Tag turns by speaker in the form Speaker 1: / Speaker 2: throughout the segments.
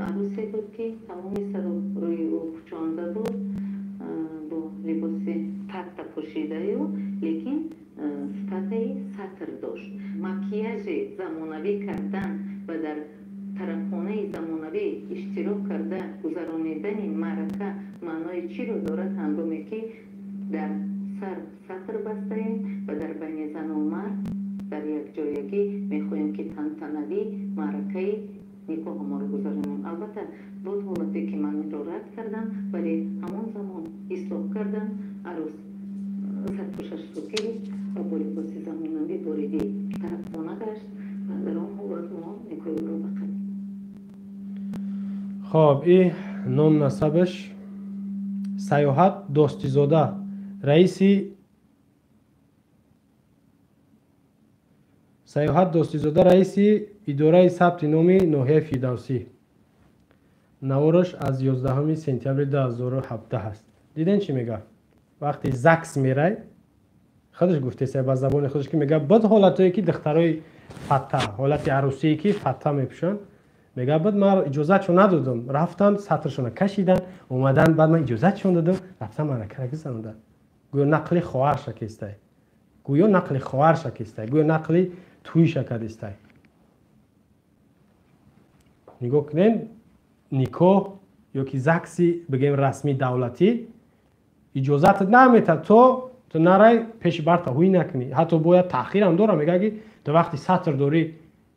Speaker 1: Арусе буд, ки тамоми сару рӯи ӯ пӯчонда буд, бо либоси фатта пӯшидаю, лекин сифатаи сатр дошт. Макияжи замонавӣ кардан ва дар тарабхонаи замонавӣ иштирок карда гузаронидани маърака маънои чиро дорад, ҳангоме ки дар сар сатр бастаем ва дар байни зану мард дар якҷоягӣ мехоҳем, ки тантанавӣ маъракаи никоҳамонро гузаронем? Албатта, буд ҳолате, ки ман инро рад кардам, вале ҳамон замон ислоҳ кардам. Арӯс сарпӯшашро гирифт ва бо либоси замонавӣ вориди тарабхона гашт ва дар он ҳолат мо никоҳи ӯро ба қайд.
Speaker 2: Хоб, и ном насабаш Саёҳат Достизода, раиси Саёҳат Достизода, раиси идораи сабти номи ноҳияи Фирдавсӣ. Навораш аз 11 сентябри 2017 аст. Диден, чӣ мега? Вақте ЗАГС мерай, худаш гуфтеса ба забони худаш, ки мега, буд ҳолатое, ки духтарои фатта, ҳолати арӯсие, ки фатта мепӯшанд, мега, буд, ман иҷозатшон надодам, рафтан, сатршона кашидан, омадан, баъд ман иҷозатшон додам, рафтан, маъракара гузаронданд. Гӯё нақли хоҳарша кестай, гӯё нақли хоҳарша кестай, гӯё нақли тӯиша кадистай. Нигоҳ кунед, никоҳ ё ки ЗАГСи, бигем, расмии давлатӣ иҷозатат наметад, то ту нарай пеши барта ҳуй накунӣ. Ҳатто бояд таъхирам дора. Мега, ки ту вақти сатр дорӣ,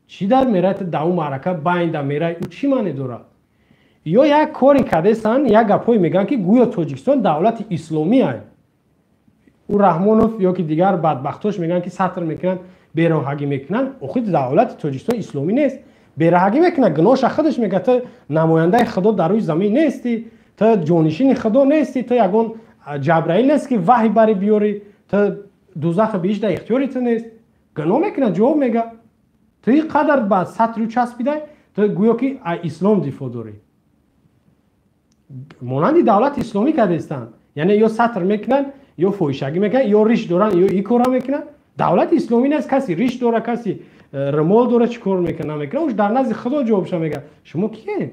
Speaker 2: чӣ дар мерай? Ту дар ӯ маърака байнда мерай, ӯ чӣ маъне дорад? Ё як кори кадесан, як гапҳое мегӯянд, ки гӯё Тоҷикистон давлати исломӣ ай. Ӯ Раҳмонов ё ки дигар бадбахтош мегӯянд, ки сатр мекунанд, бероҳагӣ мекунанд. Охи давлати Тоҷикистон исломӣ нест. Бероҳагӣ мекунад, гуноҳша худаш. Мега, ту намояндаи Худо дар рӯи замин нестӣ, ту ҷонишини Худо нестӣ, ту ягон Ҷабраил нест, ки ваҳй бари биёрӣ, ту дузаху биҳишт дар ихтиёри ту нест. Гуноҳ мекунад, ҷавоб мега. Ту ин қадар ба сатру часпидай, ту гӯё ки ислом дифоъ дорӣ, монанди давлати исломӣ кардестанд. Яъне ё сатр мекунанд, ё фоҳишагӣ мекунанд, ё риш доранд, ё ин кора мекунанд. Давлати исломӣ нест. Каси риш дора, каси румол дора, чӣ кор мекунад, намекунад, уш дар назди Худо ҷавобша мега. Шумо киед?